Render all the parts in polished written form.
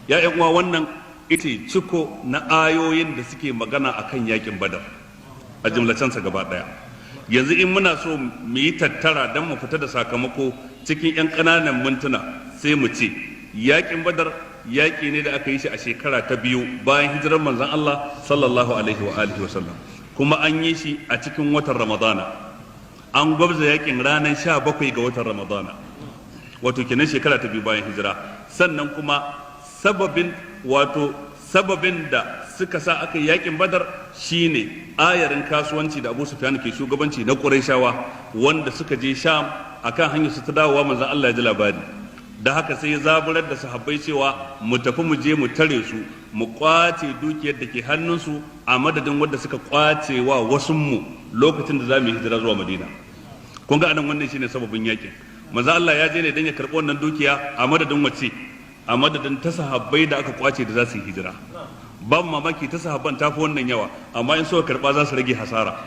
Ya ƴan uwa, wannan ita ciko na ayoyin da suke magana akan yakin Badar a jimlacensa gaba daya. Yanzu in muna so mu yi tattara don mu fita da sakamako cikin 'yan ƙananan mintuna, sai mu ce yakin Badar yaƙi ne da aka yi shi a shekara ta biyu bayan hijirar Manzon Allah sallallahu alaihi wa alihi wasallam, kuma an yi shi a cikin watan Ramadana. An gwabza yakin ranar 17 ga watan Ramadana, wato kenan shekara ta biyu bayan hijira. Sannan kuma sababin, wato sababin da suka sa aka yi yakin Badar shine ayarin kasuwanci da Abu Sufyan ke shugabanci na Qurayshawa, wanda suka je Sham. Akan hanyar su ta dawowa, Manzon Allah ya ji labari. Da haka sai ya zaburar da sahabbai cewa mu tafi, mu je mu tare su, mu kwace dukiyar da ke hannunsu a madadin wadda suka kwace wa wasunmu lokacin da za mu yi hijira zuwa Madina. Kun ga anan wannan shine sababin yakin. Manzon Allah ya je ne don ya karɓi wannan dukiya a madadin wace? A madadin ta sahabbai da aka kwace da za su yi hijira. Babu mamaki ta sahabban ta fi wannan yawa, amma in suka karba za su rage hasara.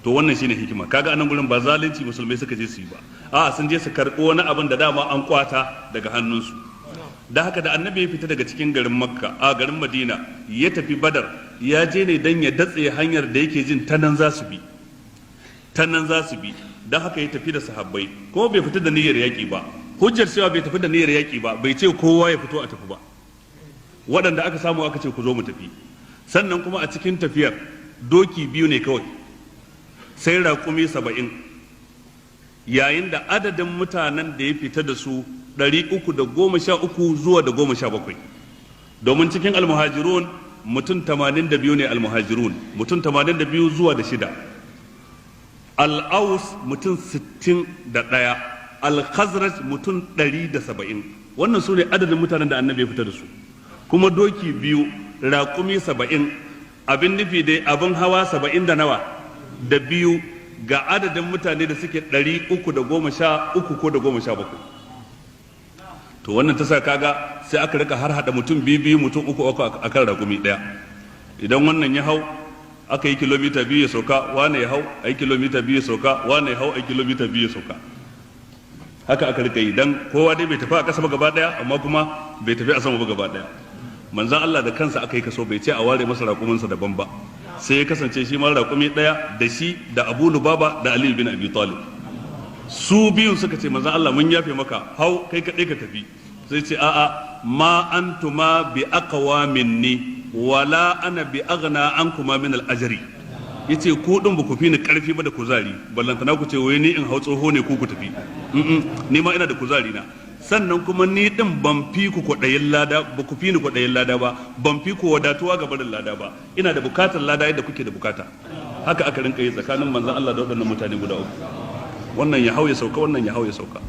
To wannan shine hikima. Kaga anan gurin ba zalunci musulmai suka je su yi ba, a'a, sun je su karɓi wani abin da dama an kwata daga hannunsu. Da haka da Annabi ya fita daga cikin garin Makka, a garin Madina, ya tafi Badar, ya je ne dan ya datse hanyar da yake jin ta nan za su bi, ta nan za su bi. Don haka ya tafi da sahabbai, kuma bai fita da niyyar yaƙi ba. Hujjar cewa bai tafi da niyyar yaƙi ba, bai ce kowa ya fito a tafi ba. Waɗanda aka samu aka ce ku zo mu tafi. Sannan kuma a cikin tafiyar doki biyu ne kawai, sai raƙumi 70, yayin da adadin mutanen da ya fita da su 313 zuwa da 17, domin cikin Almuhajirun mutum 82 ne. Almuhajirun mutum 82 zuwa da shida, Al'aus mutum 61, Al-Khazraj mutum 170. Wannan su ne adadin mutanen da Annabi ya fita da su, kuma doki biyu, raƙumi 70. Abin nufi dai abin hawa 70 da nawa? Da biyu, ga adadin mutane da suke 313 ko da 17. To wannan ta sa kaga sai aka rika har hada mutum biyu biyu, mutum uku uku akan raƙumi ɗaya. Idan wannan ya hau aka yi kilomita 2 ya sauka, wane ya hau a yi kilomita 2 ya sauka, wane ya hau a yi kilomita 2 ya sauka. Haka aka rika yi dan kowa dai bai tafi a ƙasa ba gaba ɗaya, amma kuma bai tafi a sama ba gaba ɗaya. Manzon Allah da kansa aka yi kaso, bai ce a ware masa raƙuminsa daban ba. Sai ya kasance shi ma raƙumi ɗaya, da shi da Abu Lubaba da Ali bin Abi Talib. Su biyun suka ce, "Manzon Allah, mun yafe maka, hau kai kaɗai ka tafi." Sai ce, "A'a, ma antuma bi aqwa minni wala ana bi aghna ankuma min al ajri." Yace, "Ku din ba ku fi ni karfi ba da kuzari, ballantana ku ce wai ni in hau, tsoho ne ku, ku tafi. Ni ma ina da kuzari na. Sannan kuma ni din ban fi ku kwaɗayin lada ba, ku fi ni kwaɗayin lada ba, ban fi ku wadatuwa ga barin lada ba. Ina da bukatar lada yadda kuke da bukata." Haka aka rinka yi tsakanin Manzon Allah da waɗannan mutane guda uku. Wannan ya hau ya sauka, wannan ya hau ya sauka.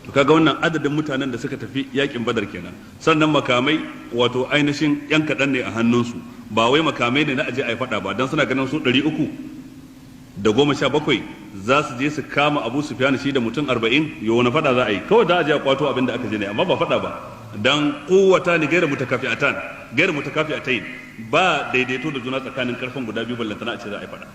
To kaga wannan adadin mutanen da suka tafi yakin Badar kenan. Sannan makamai, wato ainihin yan kaɗan ne a hannunsu, ba wai makamai ne na aje a yi faɗa ba, don suna ganin su 317 za su je su kama Abu Sufyan shi da mutum 40, yo wani faɗa za a yi? Kawai za a je a kwato abin da aka je ne, amma ba faɗa ba, dan quwwata ni gairu mutakafi'atan, gairu mutakafi'atayn, ba daidaito da juna tsakanin karfin guda biyu, ballantana a ce za a yi faɗa.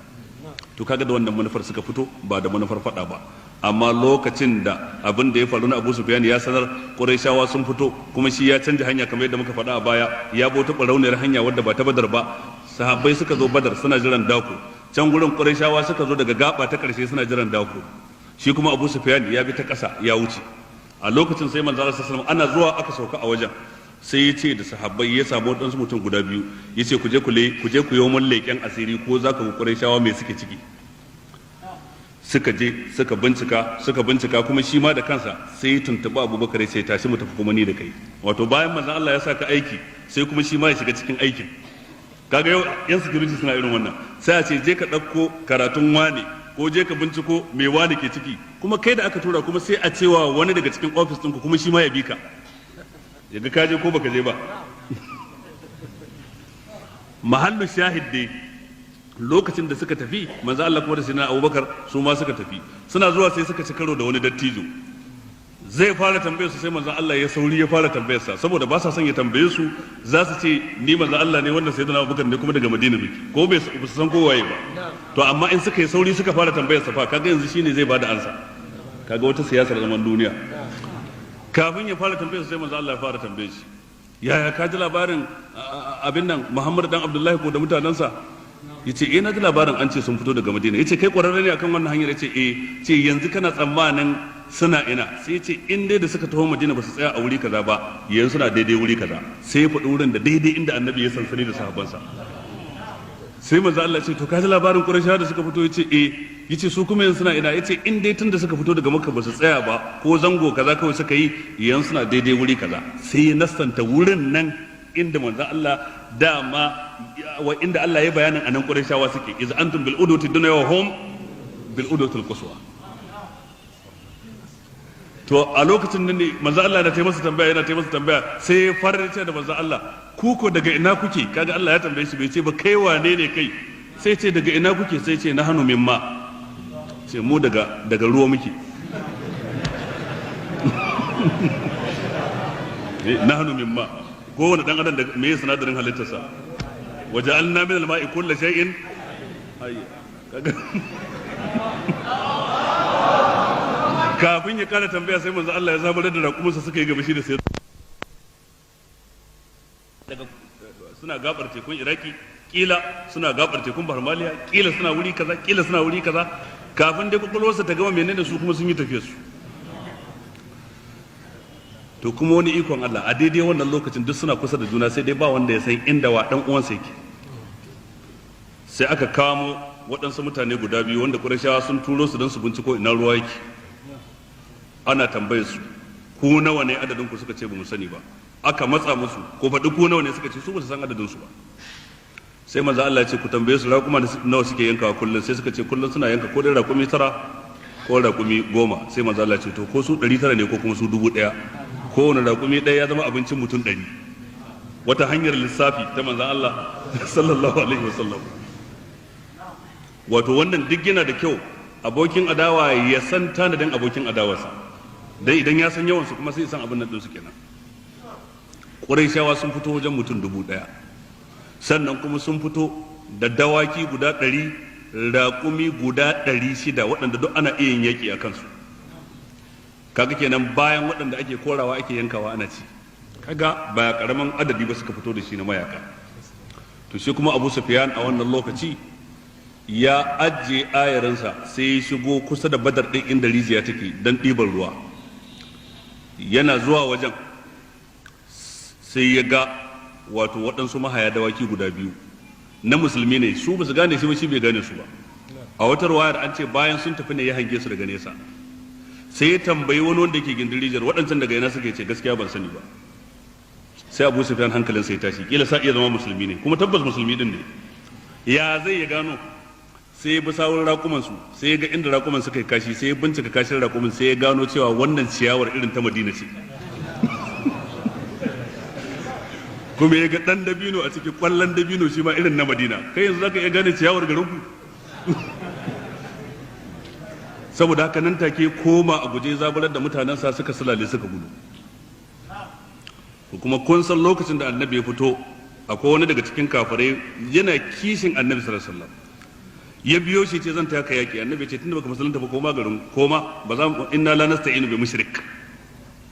To kaga da wannan manufar suka fito, ba da manufar faɗa ba. Amma lokacin da abin da ya faru na Abu Sufyan ya sanar Qurayshawa sun fito, kuma shi ya canja hanya kamar yadda muka faɗa a baya, ya bi ta barauniyar hanya wadda ba ta Badar ba. Sahabbai suka zo Badar suna jiran dako. Can gurin Qurayshawa suka zo daga gaba ta karshe suna jiran dako. Shi kuma Abu Sufyan ya bi ta ƙasa ya wuce. A lokacin sai Manzo Allah sallallahu alaihi, ana zuwa aka sauka a wajen, sai ya ce da sahabbai, ya samu waɗansu mutum guda biyu, ya ce, "Ku je ku ku je ku yi mun leƙen asiri ko za ka Qurayshawa mai suke ciki." Suka je suka bincika, suka bincika, kuma shi ma da kansa sai ya tuntuɓi Abubakar, sai, "Tashi mu tafi kuma ni da kai." Wato bayan Manzon Allah ya saka aiki, sai kuma shi ma ya shiga cikin aikin. Kaga yau yan security suna irin wannan, sai a ce je ka ɗauko karatun wane ko je ka binciko me wane ke ciki, kuma kai da aka tura kuma sai a cewa wani daga cikin ofis ɗinku kuma shi ma ya bi ka, ya ga ka je ko baka je ba. Mahallu shahid dai, lokacin da suka tafi, Manzo Allah kuma da Sayyidina Abubakar su ma suka tafi. Suna zuwa sai suka ci karo da wani dattijo, zai fara tambayar su, sai Manzo Allah ya sauri ya fara tambayar sa, saboda ba sa son ya tambaye su, za su ce ni Manzo Allah ne, wannan Sayyidina Abubakar ne, kuma daga Madina muke, ko bai su san ko waye ba. To amma in suka yi sauri suka fara tambayar sa fa, kaga yanzu shine zai bada ansa. Kaga wata siyasar zaman duniya. Kafin ya fara tambayar su, sai Manzo Allah ya fara tambaye shi. Yaya ka ji labarin abin nan Muhammad dan Abdullahi ko da mutanensa? Yace eh, na ji labarin an ce sun fito daga Madina. Yace kai kwararre ne akan wannan hanyar? Yace eh. Ce yanzu kana tsammanin suna ina? Sai yace in dai da suka taho Madina ba su tsaya a wuri kaza ba, yanzu suna daidai wuri kaza. Sai ya faɗi wurin da daidai inda Annabi ya sansani da sahabbansa. Sai manzo Allah ce to ka ji labarin Qurayshawa da suka fito? Yace eh. Yace su kuma yanzu suna ina? Yace in dai tunda suka fito daga Makka ba su tsaya ba, ko zango kaza kawai suka yi, yanzu suna daidai wuri kaza. Sai ya nassanta wurin nan inda manzo Allah dama wa inda Allah ya bayanin anan Qurayshawa suke: iz antum bil udwati dunya wa hum bil udwati al quswa. To a lokacin nan ne manzo Allah na masa tambaya, yana masa tambaya, sai ya farce da manzo Allah: ku ko daga ina kuke? Kaga Allah ya tambaye shi, bai ce ba kai wane ne kai, sai ce daga ina kuke? Sai ce nahnu min ma, ce mu daga ruwa muke, nahnu min ma. Kowane dan adam da me sinadarin halittarsa? Waja'alna min al-ma'i kulli shay'in hayy. Kaga kafin ya kara tambaya, sai manzo Allah ya zaburar da raƙuminsa, suka yi gaba shi da sai daga suna gabar tekun Iraki, kila suna gabar tekun Bahar Maliya, kila suna wuri kaza, kila suna wuri kaza. Kafin dai kwakwalwarsa ta gama menene, su kuma sun yi tafiyar su. To kuma wani ikon Allah, a daidai wannan lokacin duk suna kusa da juna, sai dai ba wanda ya san inda wa dan uwansa yake. Sai aka kamo waɗansu mutane guda biyu wanda Qurayshawa sun turo su don su binciko ina ruwa yake. Ana tambayar su, ku nawa ne adadin ku? Suka ce ba mu sani ba. Aka matsa musu, ko faɗi ku nawa ne? Suka ce su ba su san adadin su ba. Sai manzo Allah ya ce ku tambaye su raƙuma nawa suke yankawa kullum. Sai suka ce kullum suna yanka ko dai raƙumi 9 ko raƙumi 10. Sai manzo Allah ya ce to ko su 900 ne ko kuma su 1000, kowane raƙumi ɗaya ya zama abincin mutum 100. Wata hanyar lissafi ta manzo Allah sallallahu alaihi wasallam. Wato wannan duk yana da kyau abokin adawa ya san tanadin abokin adawarsa, dai idan ya san yawansu kuma sai san abin nan ɗinsu kenan. Qurayshawa sun fito wajen mutum 1000, sannan kuma sun fito da dawaki guda 100, raƙumi guda 600, waɗanda duk ana iya yin yaƙi a kansu. Kaga kenan bayan waɗanda ake korawa ake yankawa ana ci, kaga ba ƙaramin adadi ba suka fito da shi na mayaka. To shi kuma Abu Sufyan a wannan lokaci ya ajiye ayarinsa, sai ya shigo kusa da Badar ɗin inda rijiya take don ɗiban ruwa. Yana zuwa wajen sai ya ga wato waɗansu mahaya dawaki guda biyu na musulmi ne. Su ba su gane shi ba, shi bai gane su ba. A wata ruwayar an ce bayan sun tafi ne ya hange su daga nesa. Sai ya tambayi wani wanda yake gindin rijiyar, waɗancan daga ina suka ce? Gaskiya ban sani ba. Sai Abu Sufyan hankalin sai tashi, kila sa iya zama musulmi ne, kuma tabbas musulmi din ne. Ya zai ya gano? Sai ya bi sawun raƙuman su, sai ya ga inda raƙuman suka yi kashi, sai ya bincika kashin raƙumin, sai ya gano cewa wannan ciyawar irin ta Madina ce. Kuma ya ga ɗan dabino a cikin ƙwallon dabino, shi ma irin na Madina. Kai yanzu zaka iya gane ciyawar garinku? Saboda haka nan take koma a guje, zaburar da mutanensa, suka sulale suka gudu. Kuma kun san lokacin da Annabi ya fito, akwai wani daga cikin kafirai yana kishin Annabi sallallahu alaihi wasallam, ya biyo shi, ce zan taya ka yaki. Annabi ce tunda baka musulunta ba, koma garin, koma, ba za mu, inna la nasta'inu bi mushrik,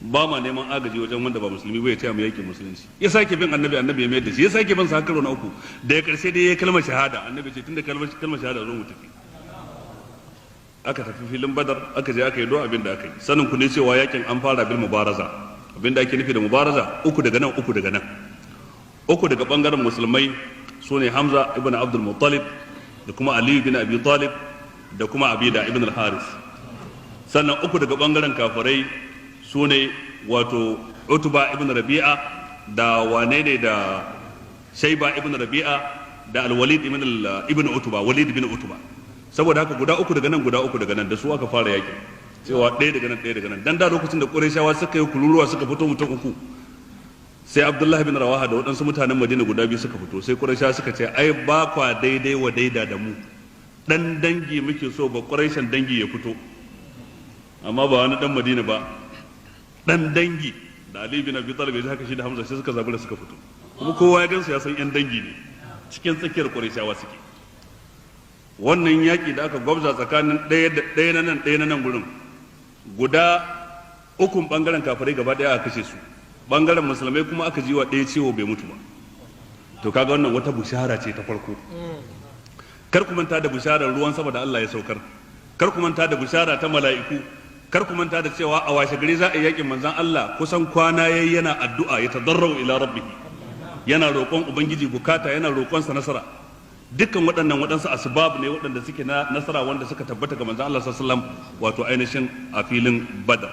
ba ma neman agaji wajen wanda ba musulmi ba ya taya mu yaki musulunci. Ya sake bin Annabi, Annabi ya mayar da shi. Ya sake bin sa karo na uku. Da ya karshe dai ya kalmar shahada. Annabi ce tunda kalmar shahada, zo mu tafi. Aka tafi filin Badar, aka je aka yi don abin da aka yi. Sanin ku ne cewa yakin an fara bil mubaraza. Abin da ake nufi da mubaraza, uku daga nan, uku daga nan. Uku daga bangaren musulmai su ne Hamza ibn Abdul Muttalib da kuma Aliyu bin Abi Talib da kuma Abida ibn al-Haris. Sannan uku daga bangaren kafirai su ne wato Utuba ibn Rabi'a da wane ne da Shaiba ibn Rabi'a da Al-Walid ibn Utuba, Walid ibn Utuba. Saboda haka guda uku daga nan, guda uku daga nan, da su aka fara yaki, cewa ɗaya daga nan, ɗaya daga nan. Dan da lokacin da Qurayshawa suka yi kururuwa suka fito mutum uku, sai Abdullahi bin Rawaha da waɗansu mutanen Madina guda biyu suka fito. Sai Qurayshawa suka ce ai ba kwa daidai wa daida da mu, dan dangi muke so, ba Qurayshan dangi ya fito, amma ba wani dan Madina ba, dan dangi. Da Ali bin Abi Talib ya haka, shi da Hamza, sai suka zabura suka fito. Kuma kowa ya gansu ya san yan dangi ne, cikin tsakiyar Qurayshawa suke. Wannan yaƙi da aka gwabza tsakanin ɗaya da ɗaya na nan, ɗaya na nan gurin, guda ukun ɓangaren kafirai gaba ɗaya aka kashe su. Bangaren musulmai kuma aka ji wa ɗaya ciwo, bai mutu ba. To kaga wannan wata bushara ce ta farko. Kar ku manta da busharar ruwan sama da Allah ya saukar. Kar ku manta da bushara ta mala'iku. Kar ku manta da cewa a washe gari za a yi yakin. Manzon Allah kusan kwana yayi yana addu'a, يتضرع إلى ربه, yana roƙon Ubangiji bukata, yana roƙon sa nasara. Dukkan waɗannan waɗansu asbab ne waɗanda suke na nasara wanda suka tabbata ga manzon Allah صلى الله عليه وسلم, wato ainihin a filin Badar.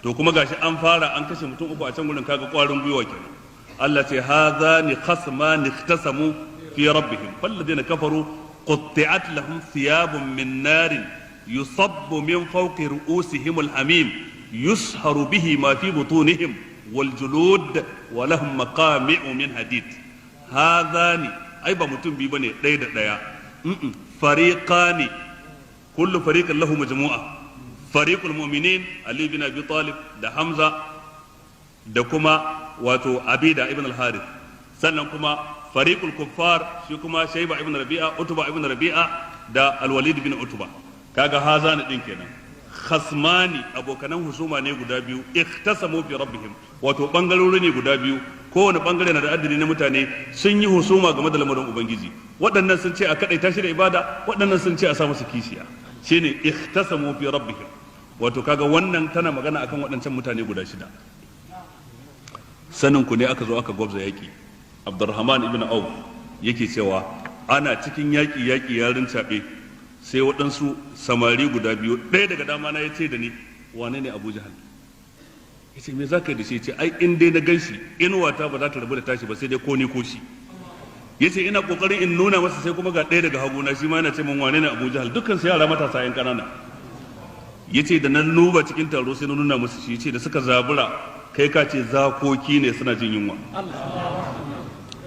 To kuma gashi an fara an kashe mutum uku a can gurin, kaga ƙwarin gwiwa kenan. Allah ce: هذان خصمان اختصموا في ربهم فالذين كفروا قطعت لهم ثياب من نار يصب من فوق رؤوسهم الحميم يصهر به ما في بطونهم والجلود ولهم مقامع من حديد. هذان ai ba mutum biyu bane, ɗaya da ɗaya, فريقان، كل فريق له مجموعة. فريق المؤمنين Ali bin Abi Talib da Hamza da kuma wato Abida ibn al-Harith. Sannan kuma فريق الكفار shi kuma Shayba ibn Rabi'a, Utba ibn Rabi'a da Al-Walid bin Utba. Kaga هذان din kenan, خصمان, abokanan husuma ne guda biyu, اختصموا في ربهم, wato bangarori ne guda biyu, kowane bangare na da adadi na mutane, sun yi husuma game da lamarin Ubangiji. Waɗannan sun ce a kaɗaita shi da ibada, waɗannan sun ce a sa musu kishiya. Shine اختصموا في ربهم. Wato kaga wannan tana magana akan waɗancan mutane guda shida. Sanin ku ne aka zo aka gwabza yaki. Abdurrahman ibn Auf yake cewa ana cikin yaki, yaki ya rincaɓe, sai waɗansu samari guda biyu, ɗaya daga dama na ya ce da ni, "Wane ne Abu Jahal?" Ya ce, "Me za ka yi da shi?" Ya ce, "Ai in dai na gan shi, inuwata ba za ta rabu da tashi ba, sai dai ko ni ko shi." Ya ce, ina kokarin in nuna masa, sai kuma ga ɗaya daga haguna, shi ma yana ce min, "Wane ne Abu Jahal?" Dukkan su yara matasa yan ƙanana. Ya ce, da na nuba cikin taro sai na nuna musu shi. Ya ce, da suka zabura, kai ka ce zakoki ne suna jin yunwa,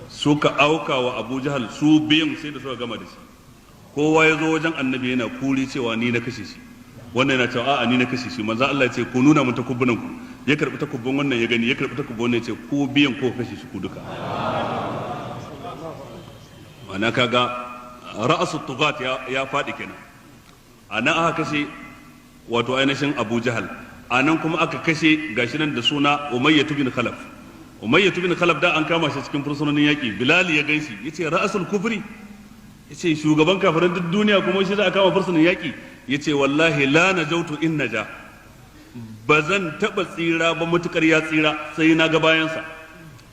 suka auka wa Abu Jahal su biyun, sai da suka gama da shi. Kowa ya zo wajen Annabi yana kuri cewa, "Ni na kashe shi." Wannan yana cewa, "A'a, ni na kashe shi." Manzo Allah ya ce, "Ku nuna mun takubbunan ku." Ya karbi takubbin wannan ya gani, ya karbi takubbin wannan, ya ce, "Ku biyan ko kashe shi ku duka." Ma'ana kaga رأس الطغاة ya faɗi kenan. A nan aka kashe wato ainihin Abu Jahal, a nan kuma aka kashe, gashi nan da suna, Umayyah bin Khalaf. Umayyah bin Khalaf da an kama shi cikin fursunonin yaƙi. Bilal ya ganshi, yace, "رأس الكفر," yace, "shugaban kafirin duk duniya kuma shi za a kama fursunan yaƙi?" Yace, "والله لا نجوت إن نجا, ba zan taɓa tsira ba matukar ya tsira, sai na ga bayansa."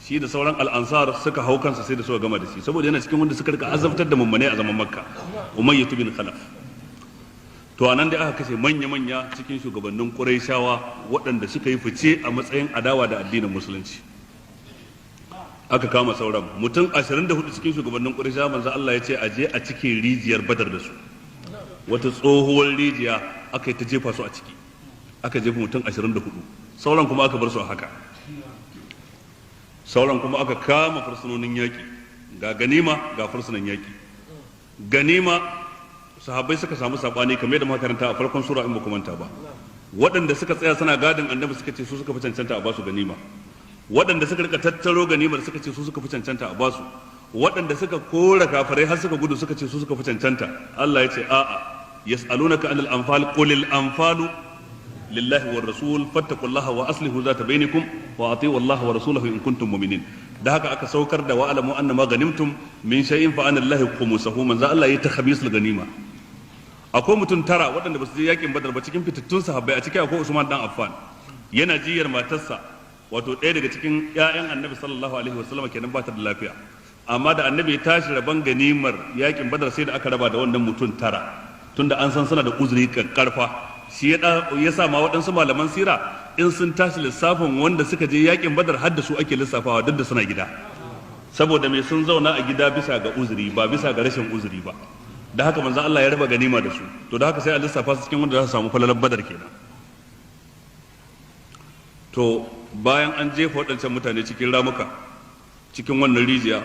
Shi da sauran Al'ansar suka hau kansa sai da suka gama da shi, saboda yana cikin wanda suka rika azabtar da mummune a zaman Makka, Umayyah bin Khalaf. To anan dai aka kashe manya-manya cikin shugabannin Qurayshawa waɗanda suka yi fice a matsayin adawa da addinin Musulunci. Aka kama sauran mutum 24 cikin shugabannin Qurayshawa. Manzo Allah ya ce a je a cike rijiyar Badar da su, wata tsohuwar rijiya, aka yi ta jefa su a ciki. Aka jefa mutum 24, sauran kuma aka bar su a haka. Sauran kuma aka kama fursunonin yaƙi. Ga ganima, ga fursunan yaƙi. Ganima, sahabbai suka samu sabani, kamar yadda makaranta a farkon sura in ba manta ba. Waɗanda suka tsaya suna gadin Annabi suka ce su suka fi cancanta a basu ganima. Waɗanda suka rika tattaro ganimar suka ce su suka fi cancanta a basu. Waɗanda suka kora kafirai har suka gudu suka ce su suka fi cancanta. Allah ya ce, a'a, يسألونك عن الأنفال قل الأنفال لله والرسول فاتقوا الله وأصلحوا ذات بينكم وأطيعوا الله ورسوله إن كنتم مؤمنين. Da haka aka saukar da واعلموا أن ما غنمتم من شيء فأن لله خمسه. Manzo Allah ya تخميس الغنيمة. Akwai mutum tara waɗanda ba su je yakin Badar ba cikin fitattun sahabbai. A cikin akwai Usman dan Affan, yana jiyar matarsa, wato ɗaya daga cikin ƴaƴan Annabi صلى الله عليه وسلم kenan, ba ta da lafiya. Amma da Annabi ya tashi raban ganimar yakin Badar, sai da aka raba da wannan mutum tara, tunda an san suna da uzuri karfa. Shi ya sa ma waɗansu malaman sira in sun tashi lissafin wanda suka je yakin Badar, har da su ake lissafawa duk da suna gida. Saboda me? Sun zauna a gida bisa ga uzuri, ba bisa ga rashin uzuri ba. Da haka manzon Allah ya raba ganima da su. To da haka sai a lissafa su cikin wanda za su samu falalar Badar kenan. To bayan an jefa waɗancan mutane cikin ramuka, cikin wannan rijiya,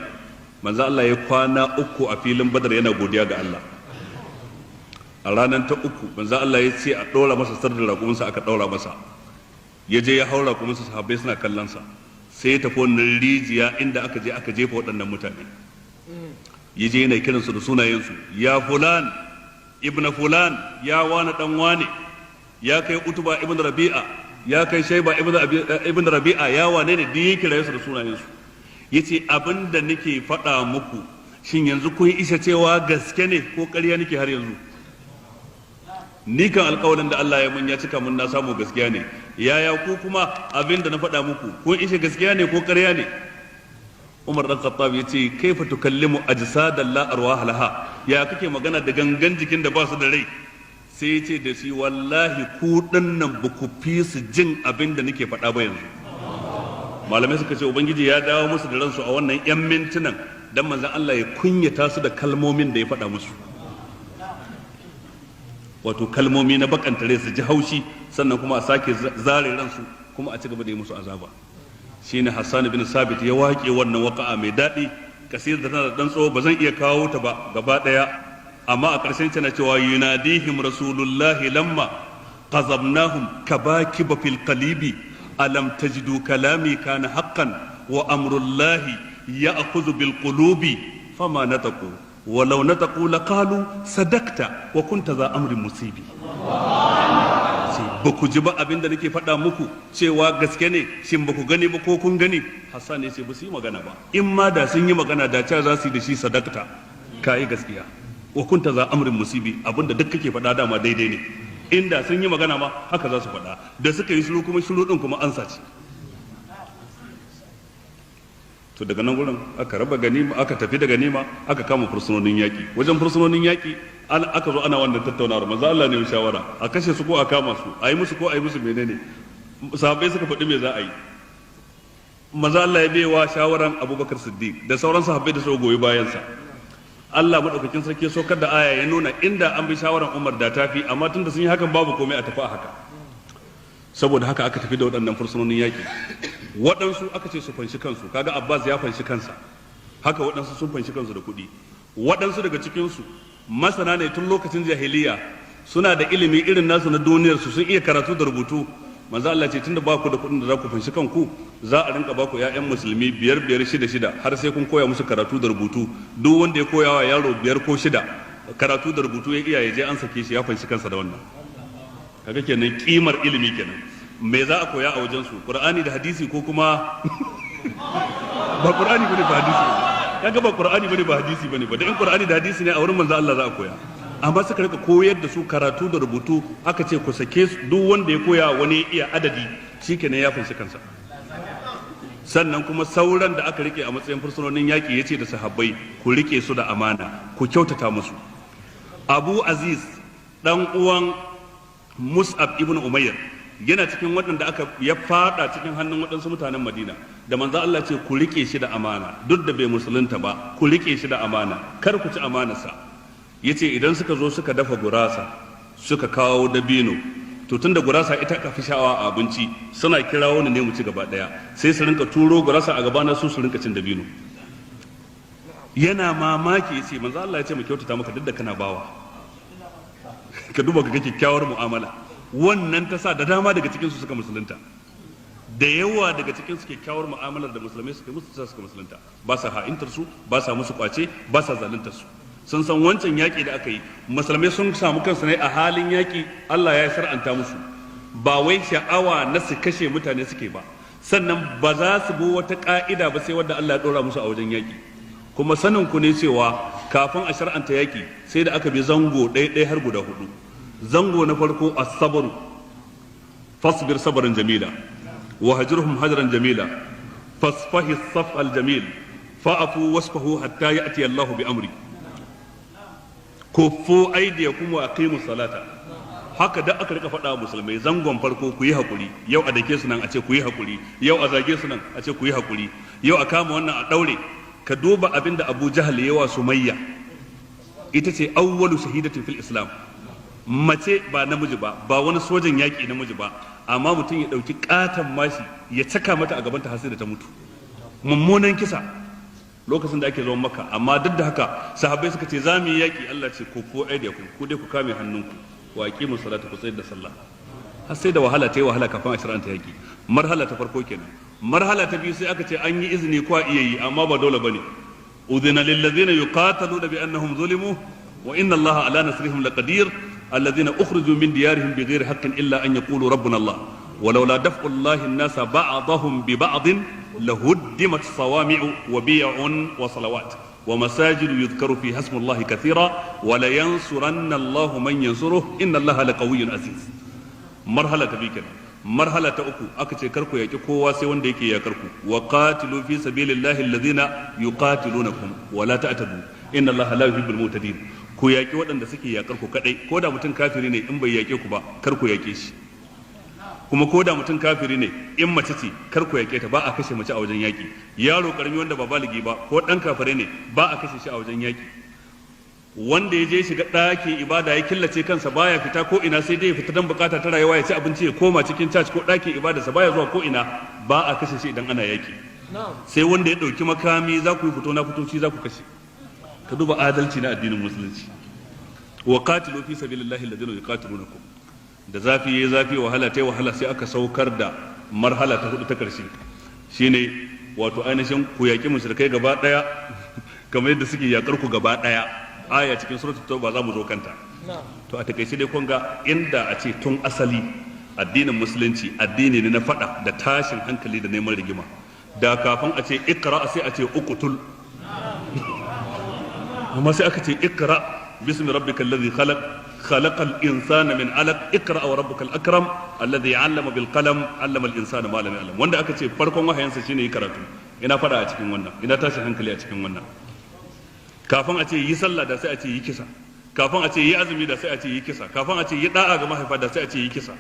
manzon Allah ya kwana 3 a filin Badar yana godiya ga Allah. A ranar ta uku manzon Allah ya ce a ɗora masa sardin raƙuminsa. Aka ɗora masa, ya je ya hau raƙuminsa, sahabbai suna kallon sa, sai ya tafi wannan rijiya inda aka je aka jefa waɗannan mutane. Ya je yana kiransu da sunayensu: "يا فلان ابن فلان, ya wane dan wane, ya kai Utuba ibn Rabi'a, Ya kai Shaiba ibn Rabi'a, ya wane ne, duk ya kira su da sunayen su. Yace, abinda nake faɗa muku, shin yanzu kun isa cewa gaske ne ko ƙarya nake har yanzu? Ni kan alƙawarin da Allah ya mun ya cika mun, na samu, gaskiya ne. Yaya ku kuma, abinda na faɗa muku, kun ishe gaskiya ne ko ƙarya ne? Umar dan Khattab ya ce, kaifa tukallimu ajsadan la arwah laha? Ya kake magana da gangan jikin da ba su da rai? Sai ya ce da shi, wallahi ku dinnan ba ku fi su jin abin da nake faɗa ba yanzu. Malamai suka ce Ubangiji ya dawo musu da ransu a wannan yan mintunan dan manzon Allah ya kunyata su da kalmomin da ya faɗa musu, wato kalmomi na bakanta rai, su ji haushi, sannan kuma a sake zare ransu kuma a ci gaba da yi musu azaba. Shine Hassan bin Sabit ya waƙe wannan waƙa mai daɗi. Kasida tana da ɗan tsawo, ba zan iya kawo ta ba gaba ɗaya, amma a ƙarshen tana cewa, yunadihim rasulullahi lamma qazabnahum kabakiba fil qalibi, alam tajidu kalami kana haqqan wa amrullahi ya'khudhu bil qulubi, fama nataqu walau nataqu laqalu sadakta wa kunta za amrin musibi. Ba ku ji ba abin da nake faɗa muku cewa gaske ne? Shin ba ku gani ba ko kun gani? Hassan ne ce ba su yi magana ba, in ma da sun yi magana da cewa za su yi da shi, sadakta, ka yi gaskiya, wa kunta za amrin musibi, abinda duk kake faɗa dama daidai ne. Inda sun yi magana ma haka za su faɗa. Da suka yi shiru kuma, shiru din kuma an sace. To daga nan gurin aka raba ganima, aka tafi da ganima, aka kama fursunonin yaki. Wajen fursunonin yaki aka zo ana wannan tattaunawar. Manzo Allah ne shawara a kashe su ko a kama su, a yi musu ko a yi musu menene. Sahabbai suka faɗi me za a yi. Manzo Allah ya baiwa shawaran Abubakar Siddiq da sauran sahabbai da suka goyi bayan sa. Allah madaukakin sarki saukar da aya ya nuna inda an bi shawaran Umar da tafi, amma tunda sun yi hakan babu komai, a tafi a haka. Saboda haka aka tafi da waɗannan fursunonin yaƙi. Waɗansu aka ce su fanshi kansu, kaga Abbas ya fanshi kansa. Haka waɗansu sun fanshi kansu da kuɗi. Waɗansu daga cikinsu masana ne tun lokacin jahiliya, suna da ilimi irin nasu na duniyar su, sun iya karatu da rubutu. Manzo Allah ce, tunda ba ku da kuɗin da za ku fanshi kanku, za a rinka ba ku ƴaƴan musulmi biyar biyar, shida shida, har sai kun koya musu karatu da rubutu. Duk wanda ya koya wa yaro biyar ko shida karatu da rubutu ya iya, ya je, an sake shi, ya fanshi kansa da wannan. Kaga kenan kimar ilimi kenan. Me za a koya a wajen su? Qur'ani da hadisi ko kuma ba Qur'ani bane ba hadisi bane? Kaga ba Qur'ani bane ba hadisi bane ba. Da in Qur'ani da hadisi ne, a wurin manzo Allah za a koya. Amma suka rika koyar da su karatu da rubutu, aka ce ku sake su, duk wanda ya koya wani iya adadi, shikenan ya fanshi kansa. Sannan kuma sauran da aka rike a matsayin fursunonin yaƙi, yace da sahabbai, ku rike su da amana, ku kyautata musu. Abu Aziz, dan uwan Mus'ab ibn Umayr, yana cikin waɗanda aka ya fada cikin hannun waɗansu mutanen Madina. Da manzo Allah ce ku rike shi da amana, duk da bai musulunta ba, ku rike shi da amana, kar ku ci amanarsa. Yace idan suka zo suka dafa gurasa suka kawo dabino, to tunda gurasa ita ka fi sha'awa a abinci, suna kirawo ni ne mu ci gaba daya, sai su rinka turo gurasa a gabana, su su rinka cin dabino. Yana mamaki, yace manzo Allah ya ce mu kyautata maka duk da kana bawa. Ka duba ka ga kyakkyawar mu'amala. Wannan ta sa da dama daga cikin su suka musulunta. Da yawa daga cikin su kyakkyawar mu'amalar da musulmai suka musu sa suka musulunta. Ba sa ha'intar su, ba sa musu kwace, ba sa zaluntar su. Sun san wancan yaƙi da aka yi, musulmai sun samu kansu ne a halin yaƙi. Allah ya shar'anta musu, ba wai sha'awa na su kashe mutane suke ba, sannan ba za su bi wata ka'ida ba sai wadda Allah ya ɗora musu a wajen yaƙi. Kuma sanin ku ne cewa kafin a shar'anta yaƙi sai da aka bi zango ɗaya ɗaya har guda hudu. Zango na farko, as-sabru, fasbir sabran jamila wa hajurhum hajran jamila, fasfahi as-safh al-jamil, fa'fu wasfahu hatta ya'ti Allahu bi amri, kuffu aydiyakum wa aqimu salata. Haka da aka rika faɗa musulmai. Zangon farko, ku yi hakuri. Yau a dake su nan, a ce ku yi hakuri. Yau a zage su nan, a ce ku yi hakuri. Yau a kama wannan a daure. Ka duba abin da Abu Jahal yawa Sumayya, ita ce awwalu shahidatin fil Islam, mace ba namiji ba, ba wani sojan yaƙi namiji ba, amma mutum ya ɗauki ƙaton mashi ya caka mata a gabanta har sai da ta mutu, mummunan kisa lokacin da ake zaman Maka. Amma duk da haka sahabbai suka ce za mu yi yaƙi. Allah ce ko ko aidiyakum, ku dai ku kame hannunku, wa aqimu salata, ku tsayar da sallah. Har sai da wahala ta yi wahala kafin a shar'anta yaƙi. Marhala ta farko kenan. Marhala ta biyu, sai aka ce an yi izini ko a iya yi, amma ba dole bane. Udhina lil ladzina yuqataluna bi annahum zulimu wa inna Allaha ala nasrihim laqadir, alladhina ukhriju min diyarihim bighairi haqqin illa an yaqulu rabbuna Allah. Walaula daf'ullahi an-nasa ba'dahum bi ba'din lahuddimat sawami'u wa bi'un wa salawat wa masajidu yuzkaru fiha ismullahi kathira wa la yansuranna Allahu man yansuruhu inna Allaha laqawiyyun aziz. Marhala ta biyu kenan. Marhala ta uku aka ce kar ku yaki kowa sai wanda yake yakar ku. Wa qatilu fi sabilillahi alladhina yuqatilunakum wa la ta'tadu, inna Allaha la yuhibbul mu'tadin. Ku yaki waɗanda suke yakar ku kadai. Ko da mutum kafiri ne, in bai yake ku ba, kar ku yake shi. Kuma ko da mutum kafiri ne, in mace ce, kar ku yake ta. Ba a kashe mace a wajen yaki. Yaro karami wanda ba baligi ba, ko dan kafire ne, ba a kashe shi a wajen yaki. Wanda ya je shiga ɗakin ibada ya killace kansa, baya fita ko ina, sai dai ya fita don bukata ta rayuwa, ya ci abinci ya koma cikin church ko ɗakin ibadarsa, baya zuwa ko ina, ba a kashe shi idan ana yaki. Sai wanda ya ɗauki makami za ku yi fito na fito, shi za ku kashe. Ka duba adalci na addinin Musulunci. Wa qatilu fi sabilillahi alladhina yuqatilunakum. Da zafi yayi zafi, wahala ta wahala, sai aka saukar da marhala ta hudu ta karshe, shine wato ainihin ku yaki mushrikai gaba daya kamar yadda suke yakar ku gaba daya. Aya cikin Suratul Tauba, za mu zo kanta. To, a takaice dai, kun ga inda a ce tun asali addinin Musulunci addini ne na fada da tashin hankali da neman rigima, da kafin a ce iqra sai a ce uqtul. Amma sai aka ce iqra bismi rabbikal ladhi khalaq, khalaqal insana min alaq, iqra wa rabbukal akram alladhi 'allama bil qalam, 'allama al insana ma lam ya'lam. Wanda aka ce farkon wahayansa shine yi karatu, ina fada a cikin wannan? Ina tashin hankali a cikin wannan? Kafin a ce yi sallah, da sai a ce yi kisa. Kafin a ce yi azumi, da sai a ce yi kisa. Kafin a ce yi da'a ga mahaifa, da sai a ce yi kisa.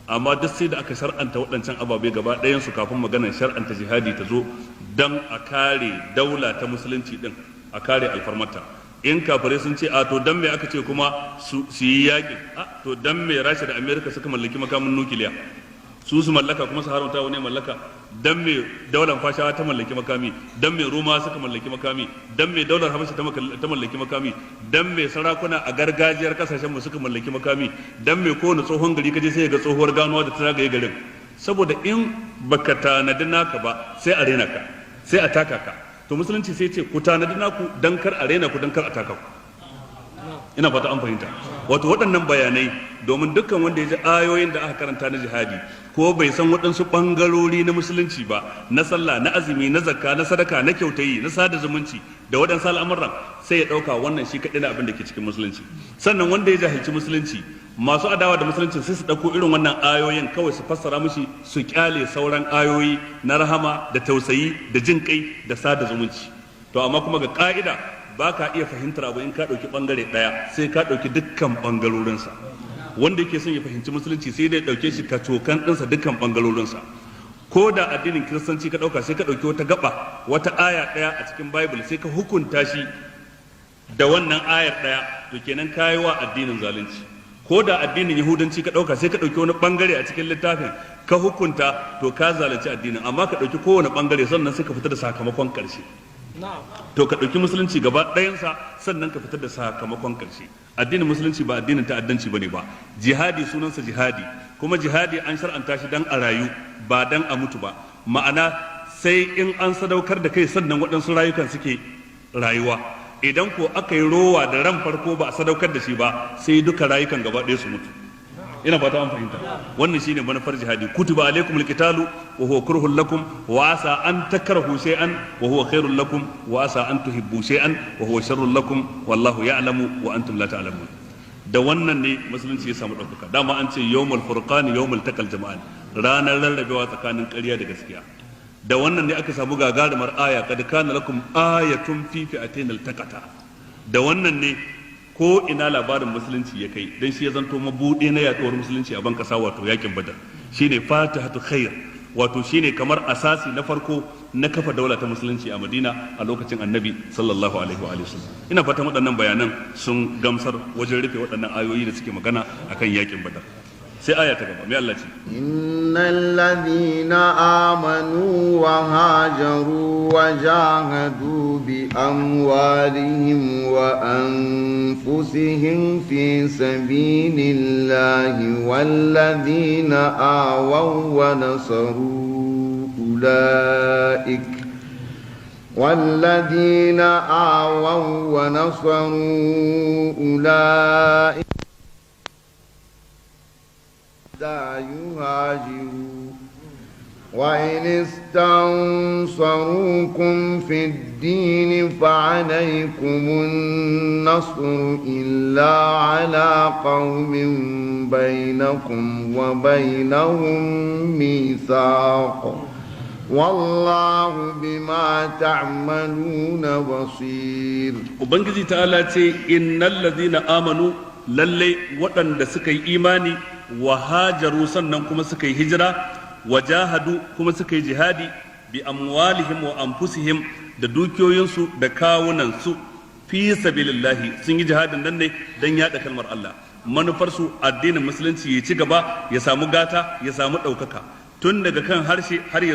Amma duk sai da aka shar'anta waɗancan ababe gaba ɗayan su kafin maganar shar'anta jihadi ta zo, dan a kare daula ta Musulunci din, a kare alfarmata. In kafirai sun ce, a to dan me aka ce kuma su yi yaƙin? A to dan me Rasha da Amerika suka mallaki makamin nukiliya? Su su mallaka kuma su haramta wani mallaka? Dan me daular Fashawa ta mallaki makami? Dan me Roma suka mallaki makami? Dan me daular Habasha ta mallaki makami? Dan me sarakuna a gargajiyar kasashen mu suka mallaki makami? Dan me kowane tsohon gari kaje sai ga tsohuwar ganuwa da ta zagaye garin? Saboda in baka tanadi naka ba, sai a rena ka, sai a taka ka. To, Musulunci sai ce ku tanadi naku dan kar a rena ku, dan kar a taka ku. Ina fata an fahimta. Wato waɗannan bayanai domin dukkan wanda ya ji ayoyin da aka karanta na jihadi, ko bai san waɗansu ɓangarori na Musulunci ba, na sallah, na azumi, na zakka, na sadaka, na kyautayi, na sada zumunci da waɗansu al'amuran, sai ya ɗauka wannan shi kaɗai na abin da ke cikin Musulunci. Sannan wanda ya jahilci Musulunci, masu adawa da Musulunci sai su ɗauko irin wannan ayoyin kawai su fassara mishi, su kyale sauran ayoyi na rahama da tausayi da jin kai da sada zumunci. To, amma kuma ga ka'ida, ba ka iya fahimtar abu in ka ɗauki ɓangare ɗaya, sai ka ɗauki dukkan ɓangarorinsa. Wanda yake son ya fahimci Musulunci, sai dai ɗauke shi kacokan ɗinsa, dukkan ɓangarorinsa. Ko da addinin Kiristanci ka ɗauka, sai ka ɗauki wata gaba, wata aya ɗaya a cikin Bible, sai ka hukunta shi da wannan ayar ɗaya, to kenan ka yi wa addinin zalunci. Ko da addinin Yahudanci ka ɗauka, sai ka ɗauki wani ɓangare a cikin littafin ka hukunta, to ka zalunci addinin. Amma ka ɗauki kowane ɓangare, sannan sai ka fita da sakamakon ƙarshe. To, ka ɗauki Musulunci gaba ɗayansa, sannan ka fitar da sakamakon ƙarshe. Addinin Musulunci ba addinin ta'addanci bane ba. Jihadi sunansa jihadi, kuma jihadi an shar'anta shi dan a rayu, ba dan a mutu ba. Ma'ana, sai in an sadaukar da kai sannan waɗansu rayukan suke rayuwa. Idan ko aka yi rowa da ran farko, ba a sadaukar da shi ba, sai duka rayukan gaba ɗaya su mutu. Ina fata an fahimta. Wannan shine manufar jihadi. Kutiba alaikumul qitalu wa huwa kurhun lakum, wa asa an takrahu shay'an wa huwa khairul lakum, wa asa an tuhibbu shay'an wa huwa sharrul lakum, wallahu ya'lamu wa antum la ta'lamun. Da wannan ne Musulunci ya samu ɗaukaka. Dama an ce yawmul furqan yawmul taqal jama'an, ranar rarrabewa tsakanin ƙarya da gaskiya. Da wannan ne aka samu gagarumar aya, qad kana lakum ayatun fi fi'atayn iltaqata. Da wannan ne ko ina labarin Musulunci ya kai, dan shi ya zanto mabuɗe na yaduwar Musulunci a ban kasa. Wato yakin Badar shine fatihatu khair, wato shine kamar asasi na farko na kafa daula ta Musulunci a Madina a lokacin Annabi sallallahu alaihi wa sallam. Ina fatan waɗannan bayanan sun gamsar wajen rufe waɗannan ayoyi da suke magana akan yakin Badar. Sai aya ta gaba, mai Allah ce? Innal ladhina amanu wa hajaru wa jahadu bi amwalihim wa anfusihim fi sabilillahi wal ladhina awaw wa nasaru ulaik والذين آووا ونصروا أولئك حتى يهاجروا وإن استنصروكم في الدين فعليكم النصر إلا على قوم بينكم وبينهم ميثاق والله بما تعملون بصير. Ubangiji ta'ala ce, innal ladhina amanu, lalle waɗanda suka yi imani, wa hajaru, sannan kuma suka yi hijira, wa jahadu, kuma suka yi jihadi, bi amwalihim wa anfusihim, da dukiyoyinsu da kawunansu, fi sabilillahi, sun yi jihadin nan ne dan yada kalmar Allah, manufarsu addinin musulunci ya ci gaba, ya samu gata, ya samu ɗaukaka tun daga kan harshe har ya